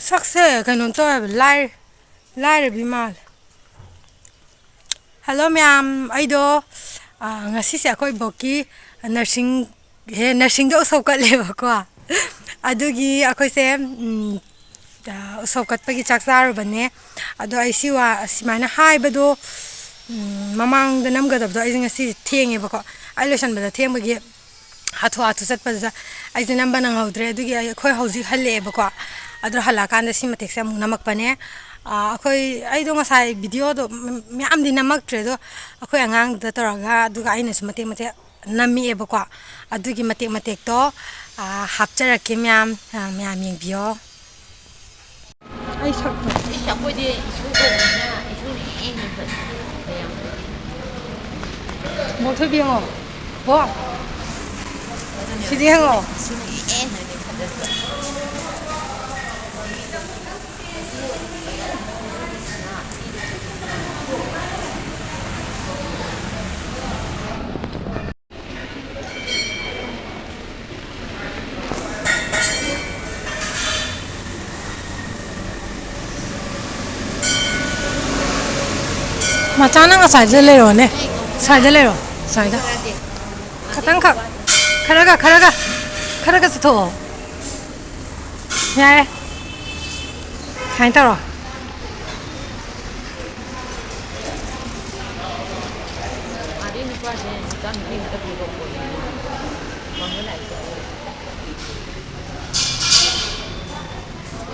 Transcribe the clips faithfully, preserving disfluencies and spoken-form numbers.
ꯁꯛꯁꯦ ꯀꯩꯅꯣꯝ ꯇꯧꯋꯦꯕ, ꯂꯥꯏ-, ꯂꯥꯏꯔꯕꯤ ꯃꯥꯜꯂꯦ꯫ ꯍꯜꯂꯣ ꯃꯌꯥꯝ, ꯑꯩꯗꯣ, ꯑ, ꯉꯁꯤꯁꯦ ꯑꯩꯈꯣꯏ ꯏꯕꯣꯛꯀꯤ ꯅꯔꯁꯤꯡ, ꯍꯦ, ꯅꯔꯁꯤꯡꯗ ꯎꯁꯣꯞ ꯀꯠꯂꯦꯕꯀꯣ꯫ ꯑꯗꯨꯒꯤ ꯑꯩꯈꯣꯏꯁꯦ, ꯎꯝ, ꯑ, ꯎꯁꯣꯞ ꯀꯠꯄꯒꯤ ꯆꯥꯛ ꯆꯥꯔꯨꯕꯅꯦ꯫ ꯑꯗꯣ ꯑꯩ ꯁꯤ ꯋꯥ-, ꯁꯨꯃꯥꯏꯅ ꯍꯥꯏꯕꯗꯣ, ꯎꯝ, ꯃꯃꯥꯡꯗ ꯅꯝꯒꯗꯕꯗꯣ ꯑꯩꯁꯦ ꯉꯁꯤ ꯊꯦꯡꯉꯦꯕꯀꯣ꯫ ꯑꯩ ꯂꯣꯏꯁꯟꯕꯗ ꯊꯦꯡꯕꯒꯤ ꯍꯥꯊꯨ ꯍꯥꯊꯨ ꯆꯠꯄꯗꯨꯗ ꯑꯩꯁꯦ ꯅꯝꯕ ꯅꯪꯍꯧꯗ꯭ꯔꯦ꯫ ꯑꯗꯨꯒꯤ ꯑꯩ, ꯑꯩꯈꯣꯏ ꯍꯧꯖꯤꯛ ꯍꯜꯂꯛꯑꯦꯕꯀꯣ꯫ ꯑꯗꯣ ꯍꯜꯂꯛꯑꯀꯥꯟꯗ ꯁꯤ ꯃꯇꯦꯛꯁꯦ ꯑꯃꯨꯛ ꯅꯝꯃꯛꯄꯅꯦ꯫ ꯑ, ꯑꯩꯈꯣꯏ, ꯑꯩꯗꯣ ꯉꯁꯥꯏ ꯚꯤꯗꯤꯑꯣꯗꯣ ꯃ-, ꯃꯌꯥꯝꯗꯤ ꯅꯝꯃꯛꯇ꯭ꯔꯦ꯫ ꯑꯗꯣ ꯑꯩꯈꯣꯏ ꯑꯉꯥꯡꯗꯨꯗ ꯇꯧꯔꯒ, ꯑꯗꯨꯒ ꯑꯩꯅꯁꯨ ꯃꯇꯦꯛ ꯃꯇꯦꯛ ꯅꯝꯃꯛꯑꯦꯕꯀꯣ꯫ ꯑꯗꯨꯒꯤ ꯃꯇꯦꯛ ꯃꯇꯦꯛꯇꯣ, ꯑ, ꯍꯥꯞꯆꯔꯛꯀꯦ ꯃꯌꯥꯝ, ꯑ, ꯃꯌꯥꯝ ꯌꯦꯡꯕꯤꯌꯣ꯫ ꯑꯩ ꯁꯛꯇꯣ꯫ ꯏꯁ, ꯑꯩꯈꯣꯏꯗꯤ ꯏꯁꯨ ꯀꯧꯕꯅꯤꯅ ꯏꯁꯨꯅ ꯏꯍꯦꯟ ꯍꯦꯟꯕ ꯃꯌꯥꯝ꯫ ꯕꯣꯛ ꯊꯣꯏꯕꯤ ꯌꯦꯡꯉꯣ꯫ ꯕꯣꯛ꯫ ꯁꯤꯗꯤ ꯌꯦꯡꯉꯣ꯫ ꯏꯁꯨꯅ ꯏꯍꯦꯟ ꯍꯦꯟꯕ ꯐꯖꯕ꯫ ꯃꯆꯥ, ꯅꯪ ꯑꯁ꯭ꯋꯥꯏꯗ ꯂꯩꯔꯣꯅꯦ꯫ ꯁ꯭ꯋꯥꯏꯗ ꯂꯩꯔꯣ꯫ ꯁ꯭ꯋꯥꯏꯗ꯫ ꯈꯇꯪꯈꯛ꯫ ꯈꯔꯒ, ꯈꯔꯒ꯫ ꯈꯔꯒ ꯆꯠꯊꯣꯛꯑꯣ꯫ ꯌꯥꯔꯦ꯫ ꯁꯨꯃꯥꯏꯅ ꯇꯧꯔꯣ꯫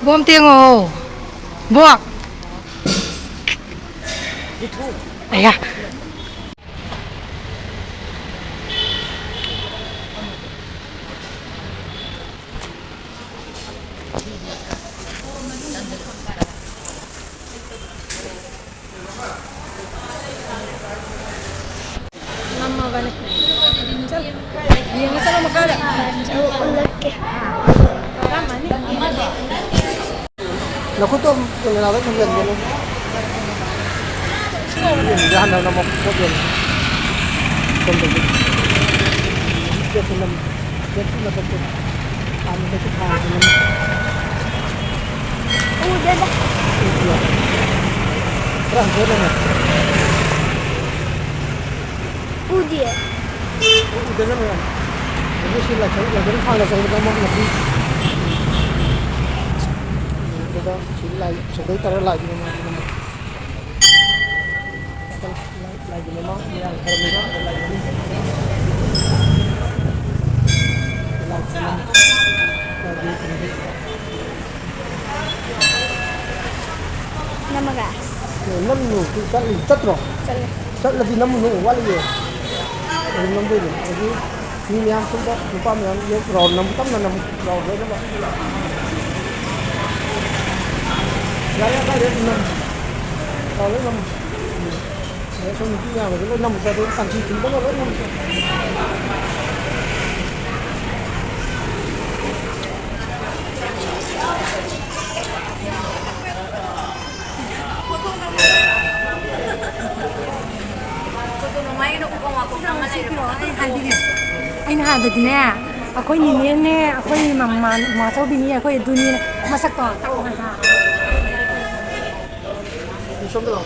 ꯕꯣꯝ ꯇꯦꯡꯉꯣ꯫ ꯕꯣꯛ꯫ ꯑꯌꯥ꯫ ꯅꯝꯃꯕꯅꯦ꯫ ꯆꯠꯂꯣ꯫ ꯌꯦꯡꯉ ꯆꯠꯂꯣ ꯃꯈꯥꯗ꯫ ꯎꯠꯂꯛꯀꯦ꯫ ꯅꯈꯨꯠꯇꯣ ꯀꯦꯃꯦꯔꯥꯗ ꯈꯨꯝꯖꯤꯟꯒꯅꯨ꯫ ꯌꯦꯡꯁꯦ ꯍꯥꯟꯅ ꯅꯝꯃꯣ꯫ ꯄꯣꯠ ꯌꯦꯡꯁꯦ꯫ ꯁꯣꯝꯗꯒꯤ꯫ ꯄꯣꯠꯁꯦ ꯅꯝꯃꯣ꯫ ꯄꯣꯠꯀꯤ ꯃꯊꯛꯇ꯫ ꯍꯥꯟꯅꯗꯒꯤ ꯊꯥꯔꯁꯦ ꯅꯝꯃꯣ꯫ ꯎꯗꯦꯗ꯫ ꯈꯔ ꯍꯟꯊꯔꯒ ꯌꯦꯡꯉꯣ꯫ ꯎꯗꯤꯌꯦ꯫ ꯎꯗꯦꯗ ꯃꯌꯥꯝ꯫ ꯑꯗꯨ ꯁꯤ ꯂꯥꯏꯁꯪ, ꯂꯥꯏꯁꯪ ꯊꯥꯡꯅ ꯆꯪꯕꯗ ꯑꯃ ꯃꯄꯤ꯫ ꯑꯗꯨꯒ ꯁꯤ ꯂꯥꯏ, ꯁꯤꯗꯩ ꯇꯧꯔ ꯂꯥꯏꯒꯤ ꯃꯃꯥꯡꯗ ꯑꯃ꯫ ꯂꯥꯏꯒꯤ ꯃꯃꯥꯡ ꯃꯌꯥꯝ ꯈꯔ ꯃꯌꯥꯝ ꯂꯥꯏꯒꯤ ꯃꯃꯤꯡ꯫ ꯂꯥꯏꯒꯤ ꯃꯃꯤꯡ꯫ ꯅꯝꯃꯒ꯫ ꯅꯝꯃꯨ, ꯆꯠꯂꯤ, ꯆꯠꯇ꯭ꯔꯣ? ꯆꯠꯂꯦ꯫ ꯆꯠꯂꯗꯤ ꯅꯝꯃꯨꯅꯨ, ꯋꯥꯠꯂꯤꯌꯦ꯫ ꯑꯗꯨꯝ ꯅꯝꯗꯣꯏꯅꯦ꯫ ꯑꯗꯒꯤ ꯃꯤ ꯃꯌꯥꯝ ꯁꯣꯝꯗ ꯅꯨꯄꯥ ꯃꯌꯥꯝ ꯌꯦꯡ, ꯔꯥꯎꯟ ꯅꯝꯃꯨ, ꯇꯞꯅ ꯅꯝꯃꯨ, ꯔꯥꯎꯟ ꯂꯣꯏꯅꯃꯛ꯫ ꯌꯥꯔꯦ, ꯑꯗꯥꯏꯗ ꯑꯗꯨꯝ ꯅꯝꯃꯨ꯫ ꯔꯥꯎꯟ ꯂꯣꯏ ꯅꯝꯃꯨ꯫ ꯎꯝ꯫ ꯑꯗꯩ ꯁꯣꯝ ꯅꯨꯄꯤ ꯃꯌꯥꯝꯒꯁꯨ ꯂꯣꯏ ꯅꯝꯃꯨ, ꯑꯗꯩ ꯀꯥꯡꯁꯤ ꯈꯤꯟꯕꯒ ꯂꯣꯏ ꯅꯝꯃꯨ꯫ ꯑꯩꯅ ꯍꯥꯏꯕꯗꯤꯅꯦ, ꯑꯩꯈꯣꯏ ꯅꯤꯅꯦꯅꯦ, ꯑꯩꯈꯣꯏ ꯃꯃꯥ-, ꯃꯃꯥꯆꯧꯕꯤꯅꯤ, ꯑꯩꯈꯣꯏ ꯑꯗꯨꯅꯤꯅ ꯃꯁꯛꯇꯣ ꯇꯧ ꯍꯥꯏꯕ꯫ ꯁꯣꯝꯗ ꯂꯥꯛꯑꯣ꯫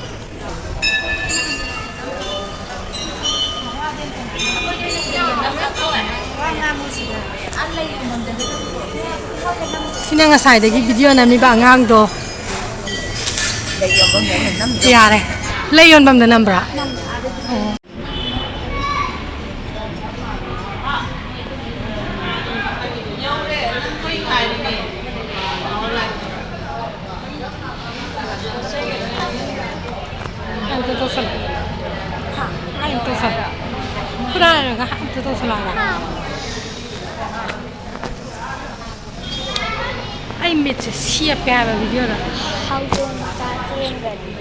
ꯁꯤꯅ ꯉꯁꯥꯏꯗꯒꯤ ꯚꯤꯗꯤꯑꯣ ꯅꯝꯃꯤꯕ ꯑꯉꯥꯡꯗꯣ꯫ ꯌꯥꯔꯦ꯫ ꯂꯩ ꯌꯣꯟꯐꯝꯗ ꯅꯝꯕ꯭ꯔꯥ? ꯑꯣ꯫ ꯑꯝꯇ ꯇꯧꯁꯜꯂꯣ꯫ ꯍꯥ? ꯑꯝꯇ ꯇꯧꯁꯜꯂꯣ꯫ ꯈꯨꯗꯥꯡ ꯍꯥꯏꯔꯒ ꯑꯝꯇ ꯇꯧꯁꯜꯂꯣ ꯍꯥꯏꯕ꯫ ꯑꯩ ꯃꯤꯠꯁꯦ ꯁꯦꯞꯄꯦ ꯍꯥꯏꯕ ꯚꯤꯗꯤꯑꯣꯗ꯫ ꯍꯧꯗꯣꯡ ꯃꯆꯥ ꯆꯦꯟꯈ꯭ꯔꯗꯤ꯫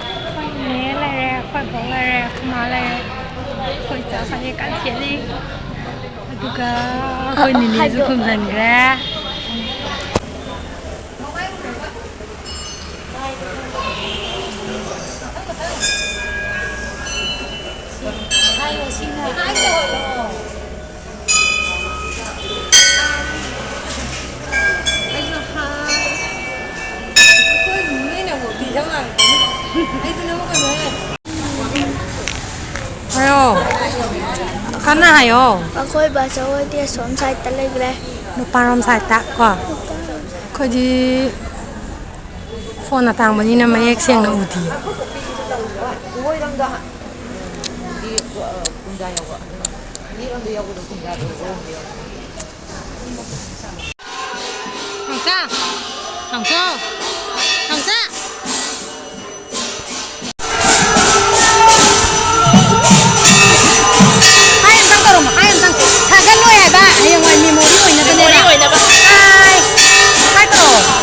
ꯑꯩꯈꯣꯏ ꯅꯦ ꯂꯩꯔꯦ, ꯑꯩꯈꯣꯏ ꯕꯣꯛ ꯂꯩꯔꯦ, ꯑꯩꯈꯣꯏ ꯃꯥ ꯂꯩꯔꯦ, ꯑꯩꯈꯣꯏ ꯏꯆꯥ ꯁꯥꯏꯅꯤ ꯀꯟꯅ ꯆꯦꯜꯂꯤ꯫ ꯑꯗꯨꯒ ꯑꯩꯈꯣꯏ ꯅꯤꯅꯦꯁꯨ ꯍꯥꯏꯗꯣꯛ- ꯈꯨꯝꯖꯟꯈ꯭ꯔꯦ꯫ ꯍꯥꯏꯌꯣ꯫ ꯀꯟꯅ ꯍꯥꯏꯌꯣ꯫ ꯑꯩꯈꯣꯏ ꯕꯥꯆꯧ ꯍꯣꯏꯗꯤ ꯑꯁꯣꯝ ꯁꯥꯏꯠꯇ ꯂꯩꯈ꯭ꯔꯦ꯫ ꯅꯨꯄꯥꯔꯣꯝ ꯁꯥꯏꯠꯇ ꯀꯣ꯫ ꯑꯩꯈꯣꯏꯗꯤ ꯐꯣꯟ ꯑꯇꯥꯡꯕꯅꯤꯅ ꯃꯌꯦꯛ ꯁꯦꯡꯅ ꯎꯗꯤꯌꯦ꯫ ꯅꯥꯎꯆꯥ! ꯅꯥꯎꯆꯥ! ꯅꯥꯎꯆꯥ! ꯍꯥꯏ ꯑꯝꯇꯪ ꯇꯧꯔꯝꯃꯣ, ꯍꯥꯏ ꯑꯝꯇꯪ꯫ ꯊꯥꯒꯠꯂꯣꯏ ꯍꯥꯏꯕ, ꯍꯌꯦꯡꯋꯥꯏ memory ꯑꯣꯏꯅꯕꯅꯦꯕ꯫ Memory ꯑꯣꯏꯅꯕ꯫ ꯍꯥꯏ꯫ ꯍꯥꯏ ꯇꯧꯔꯛꯑꯣ꯫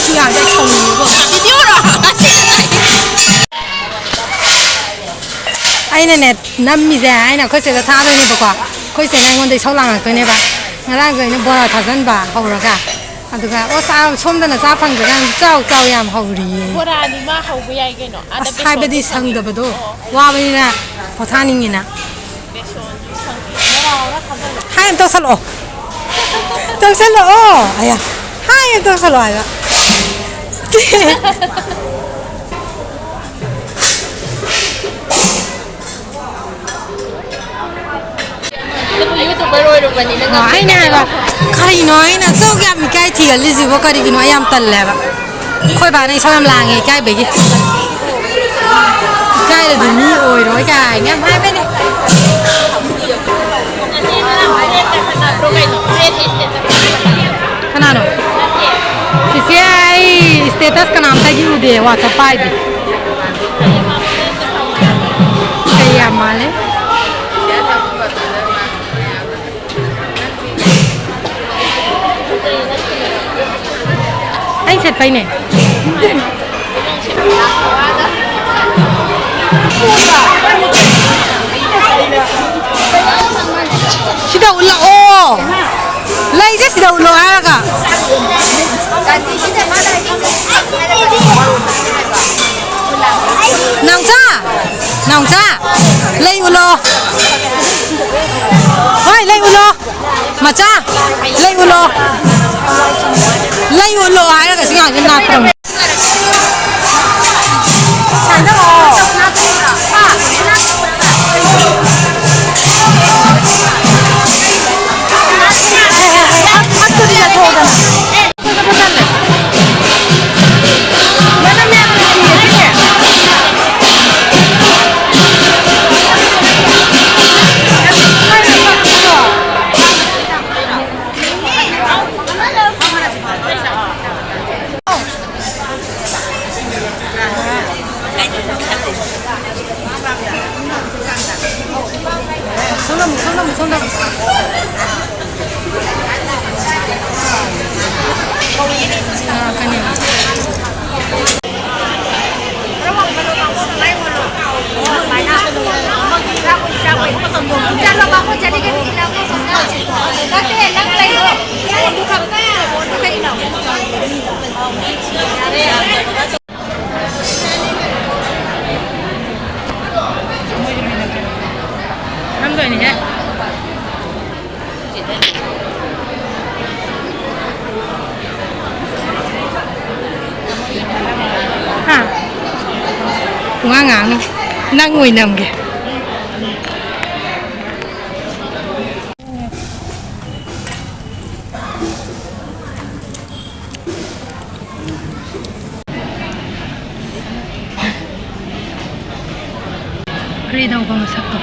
ꯁꯤ ꯌꯥꯗꯦ, ꯑꯩ ꯁꯥꯎꯅꯤꯡꯉꯦꯕꯣ꯫ Video ꯔꯣ? ꯑꯩꯅꯅꯦ ꯅꯝꯃꯤꯁꯦ ꯑꯩꯅ ꯑꯩꯈꯣꯏ ꯆꯦꯗ ꯊꯥꯗꯣꯏꯅꯦꯕꯀꯣ꯫ ꯑꯩꯈꯣꯏ ꯆꯦꯅ ꯑꯩꯉꯣꯟꯗ ꯏꯁꯧ ꯂꯥꯡꯉꯛꯇꯣꯏꯅꯦꯕ꯫ ꯉꯔꯥꯡꯁꯨ ꯑꯩꯅ ꯕꯣꯔꯥ ꯊꯥꯖꯟꯕ ꯍꯧꯔꯒ꯫ ꯑꯗꯨꯒ, "ꯑꯣ, ꯆꯥ-, ꯁꯣꯝꯗꯅ ꯆꯥ ꯐꯪꯗ꯭ꯔꯀꯥꯟꯗ ꯆꯥꯎ, ꯆꯥꯎ, ꯌꯥꯝ ꯍꯧꯔꯤꯌꯦ"꯫ ꯕꯣꯔꯥꯗꯤ ꯃꯥ ꯍꯧꯕ ꯌꯥꯏ ꯀꯩꯅꯣ꯫ ꯑꯥꯗ ꯑꯁ, ꯍꯥꯏꯕꯗꯤ ꯕꯦꯁꯣꯟꯁꯨ ꯐꯪꯉꯤ꯫ ꯁꯪꯗꯕꯗꯣ꯫ ꯑꯣ, ꯑꯣ꯫ ꯋꯥꯕꯅꯤꯅ ꯄꯣꯊꯥꯅꯤꯡꯉꯤꯅ꯫ ꯕꯦꯁꯣꯟꯁꯨ ꯐꯪꯉꯤ꯫ ꯕꯣꯔꯥ ꯍꯧꯔ ꯊꯥꯖꯜꯂꯣ꯫ ꯍꯥꯏ ꯑꯝꯇ ꯇꯧꯁꯜꯂꯛꯑꯣ꯫ ꯇꯧꯁꯜꯂꯛꯑꯣ꯫ ꯑꯌꯥ꯫ ꯍꯥꯏ ꯑꯝꯇ ꯇꯧꯁꯜꯂꯛꯑꯣ ꯍꯥꯏꯕ꯫ ꯅꯪꯕꯨ YouTuber ꯑꯣꯏꯔꯨꯕꯅꯤꯅ ꯑꯣ, ꯑꯩꯅ ꯍꯥꯏꯕ, ꯀꯔꯤꯅꯣ ꯑꯩꯅ ꯑꯁꯨꯛ ꯌꯥꯝ ꯏꯀꯥꯏ ꯊꯤꯒꯜꯂꯤꯁꯤꯕꯣ? ꯀꯔꯤꯒꯤꯅꯣ? ꯑꯩ ꯌꯥꯝ ꯇꯜꯂꯦ ꯍꯥꯏꯕ꯫ ꯑꯩꯈꯣꯏ ꯕꯥꯅ ꯏꯁꯧ ꯌꯥꯝ ꯂꯥꯡꯉꯦ ꯏꯀꯥꯏꯕꯒꯤ꯫ ꯏꯀꯥꯏꯔꯗꯤ ꯃꯤ ꯑꯣꯏꯔꯣꯏ ꯀꯥꯏꯅ ꯌꯥꯝ ꯍꯥꯏꯕꯅꯦ꯫ ꯀꯅꯥꯅꯣ? ꯆꯤꯆꯦ, ꯑꯩ status ꯀꯅꯥꯝꯇꯒꯤ ꯎꯗꯦ, WhatsApp ꯄꯥꯏꯗꯦ꯫ ꯀꯩ ꯌꯥꯝ ꯃꯥꯜꯂꯦ? ꯑꯩ ꯁꯦꯠꯄꯩꯅꯦ꯫ ꯁꯤꯗ ꯎꯠꯂꯛꯑꯣ꯫ ꯂꯩꯁꯦ ꯁꯤꯗ ꯎꯠꯂꯣ ꯍꯥꯏꯔꯒ꯫ ꯅꯥꯎꯆꯥ! ꯅꯥꯎꯆꯥ! ꯂꯩ ꯎꯠꯂꯣ꯫ ꯍꯣꯏ, ꯂꯩ ꯎꯠꯂꯣ꯫ ꯃꯆꯥ! ꯂꯩ ꯎꯠꯂꯣ꯫ ꯂꯩ ꯎꯠꯂꯣ ꯍꯥꯏꯔꯒ ꯁꯤ ꯉꯥꯡꯁꯦ ꯅꯥ ꯈꯨꯔꯝ꯫ ꯅꯝꯗꯣꯏꯅꯤꯍꯦ꯫ ꯍꯥ? ꯄꯨꯡꯉꯥꯡ ꯉꯥꯡꯅꯨ꯫ ꯅꯪ ꯑꯣꯏ ꯅꯝꯒꯦ꯫ ꯀꯔꯤ ꯇꯧꯕ ꯃꯁꯛꯇꯣ?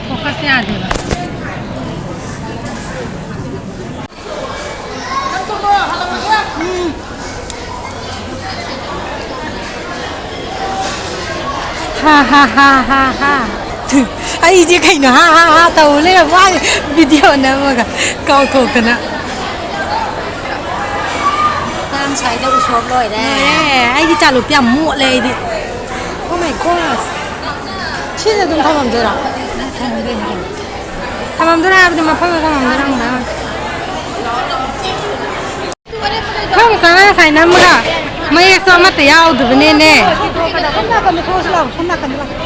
Focus ꯌꯥꯗꯦꯕ꯫ ꯍꯥ, ꯍꯥ, ꯍꯥ, ꯍꯥ, ꯍꯥ꯫ ꯑꯩꯁꯦ ꯀꯩꯅꯣ ꯍꯥ, ꯍꯥ, ꯍꯥ ꯇꯧ ꯂꯩꯔꯕ ꯃꯥꯁꯦ꯫ Video ꯅꯝꯃꯒ ꯀꯥꯎꯊꯣꯛꯇꯅ꯫ ꯇꯥꯡ ꯁ꯭ꯋꯥꯏꯗ ꯎꯁꯣꯞ ꯂꯣꯏꯔꯦ꯫ ꯂꯣꯏꯔꯦ꯫ ꯑꯩꯒꯤ ꯆꯥꯂꯨꯛꯇꯤ ꯌꯥꯝ ꯃꯣꯠꯂꯦ ꯑꯩꯗꯤ꯫ Oh my God꯫ ꯁꯤꯗ ꯑꯗꯨꯝ ꯊꯝꯃꯝꯗꯣꯏꯔꯣ? ꯊꯝꯃꯝꯗꯣꯏꯅꯦ꯫ ꯊꯝꯃꯝꯗꯣꯏꯔꯥ ꯍꯥꯏꯕꯗꯤ ꯃꯐꯝꯗ ꯊꯝꯃꯝꯗꯣꯏꯔꯥ ꯍꯪꯕ꯫ ꯈꯪ ꯆꯥꯅ ꯉꯁꯥꯏ ꯅꯝꯃꯒ ꯃꯌꯦꯛꯁꯨ ꯑꯃꯠꯇ ꯌꯥꯎꯗꯕꯅꯦꯅꯦ꯫ ꯁꯣꯝ ꯅꯥꯀꯟꯗ ꯊꯣꯛꯑꯁꯤ ꯂꯥꯛꯑꯣ, ꯁꯣꯝ ꯅꯥꯀꯟꯗ ꯂꯥꯛꯑꯣ꯫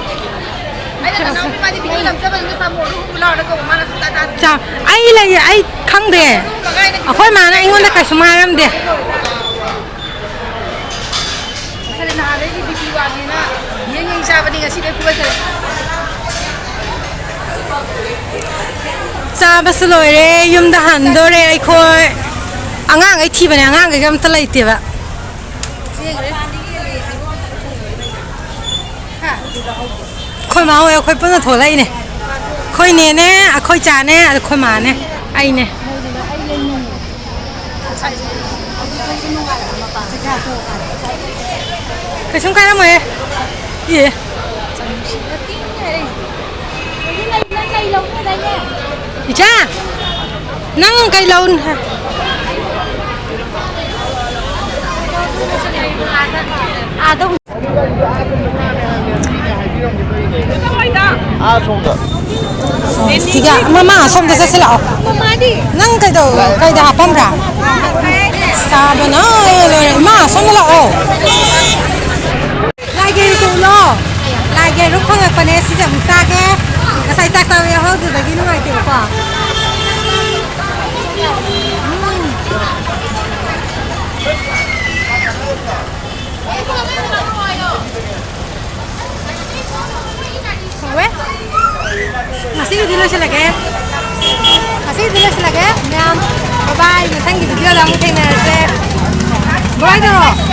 ꯆꯥ-, ꯑꯩ ꯂꯩ, ꯑꯩ ꯈꯪꯗꯦ꯫ ꯑꯩꯈꯣꯏ ꯃꯥꯅ ꯑꯩꯉꯣꯟꯗ ꯀꯩꯁꯨꯝ ꯍꯥꯏꯔꯝꯗꯦ꯫ ꯉꯁꯥꯏ ꯅꯍꯥꯟꯗꯩꯗꯤ BP ꯋꯥꯡꯉꯦꯅ ꯌꯦꯡ ꯌꯦꯡ ꯆꯥꯕꯅꯤ, ꯉꯁꯤꯗꯤ ꯐꯨꯒꯠꯈ꯭ꯔꯦ꯫ ꯆꯥꯕꯁꯨ ꯂꯣꯏꯔꯦ, ꯌꯨꯝꯗ ꯍꯟꯗꯣꯔꯦ ꯑꯩꯈꯣꯏ꯫ ꯑꯉꯥꯡꯈꯩ ꯊꯤꯕꯅꯦ, ꯑꯉꯥꯡꯈꯩꯒ ꯑꯝꯇ ꯂꯩꯇꯦꯕ꯫ ꯑꯩꯈꯣꯏ ꯃꯥ ꯍꯣꯏ ꯑꯩꯈꯣꯏ ꯄꯨꯟꯅ ꯊꯣꯛꯂꯛꯏꯅꯦ꯫ ꯑꯩꯈꯣꯏ ꯅꯦꯅꯦ, ꯑꯩꯈꯣꯏ ꯆꯥꯅꯦ, ꯑꯩꯈꯣꯏ ꯃꯥꯅꯦ, ꯑꯩꯅꯦ꯫ ꯀꯩꯁꯨꯝ ꯀꯥꯏꯔꯝꯃꯣꯏꯍꯦ꯫ ꯑꯦ꯫ ꯏꯆꯥ, ꯅꯪ ꯀꯩ ꯂꯧ-, ꯑꯥꯗ ꯁꯤꯒ ꯃꯃꯥ ꯑꯁꯣꯝꯗ ꯆꯠꯁꯤ ꯂꯥꯛꯑꯣ꯫ ꯅꯪ ꯀꯩꯗꯧ ꯀꯩꯗ ꯍꯥꯞꯄꯝꯕ꯭ꯔꯥ? ꯆꯥꯕꯅ ꯂꯣꯏꯔꯦ꯫ ꯏꯃꯥ ꯑꯁꯣꯝꯗ ꯂꯥꯛꯑꯣ꯫ ꯂꯥꯏꯒꯤ ꯇꯨꯂꯣ꯫ ꯂꯥꯏꯒꯤ ꯍꯩꯔꯨꯛ ꯐꯪꯉꯛꯄꯅꯦ꯫ ꯁꯤꯁꯦ ꯑꯃꯨꯛ ꯆꯥꯒꯦ꯫ ꯉꯁꯥꯏ ꯆꯥꯛ ꯆꯥꯕ ꯌꯥꯎꯍꯧꯗꯕꯒꯤ ꯅꯨꯡꯉꯥꯏꯇꯦꯕꯀꯣ꯫ ꯎꯝ꯫ ꯍꯥꯎꯋꯦ꯫ ꯉꯁꯤꯒꯤꯗꯤ ꯂꯣꯏꯁꯤꯜꯂꯒꯦ꯫ ꯉꯁꯤꯒꯤꯗꯤ ꯂꯣꯏꯁꯤꯜꯂꯒꯦ ꯃꯌꯥꯝ꯫ ꯕꯥꯏ ꯕꯥꯏ꯫ ꯃꯊꯪꯒꯤ ꯚꯤꯗꯤꯑꯣꯗ ꯑꯃꯨꯛ ꯊꯦꯡꯅꯔꯁꯦ꯫ ꯕꯥꯏ ꯕꯥꯏ ꯇꯧꯔꯣ꯫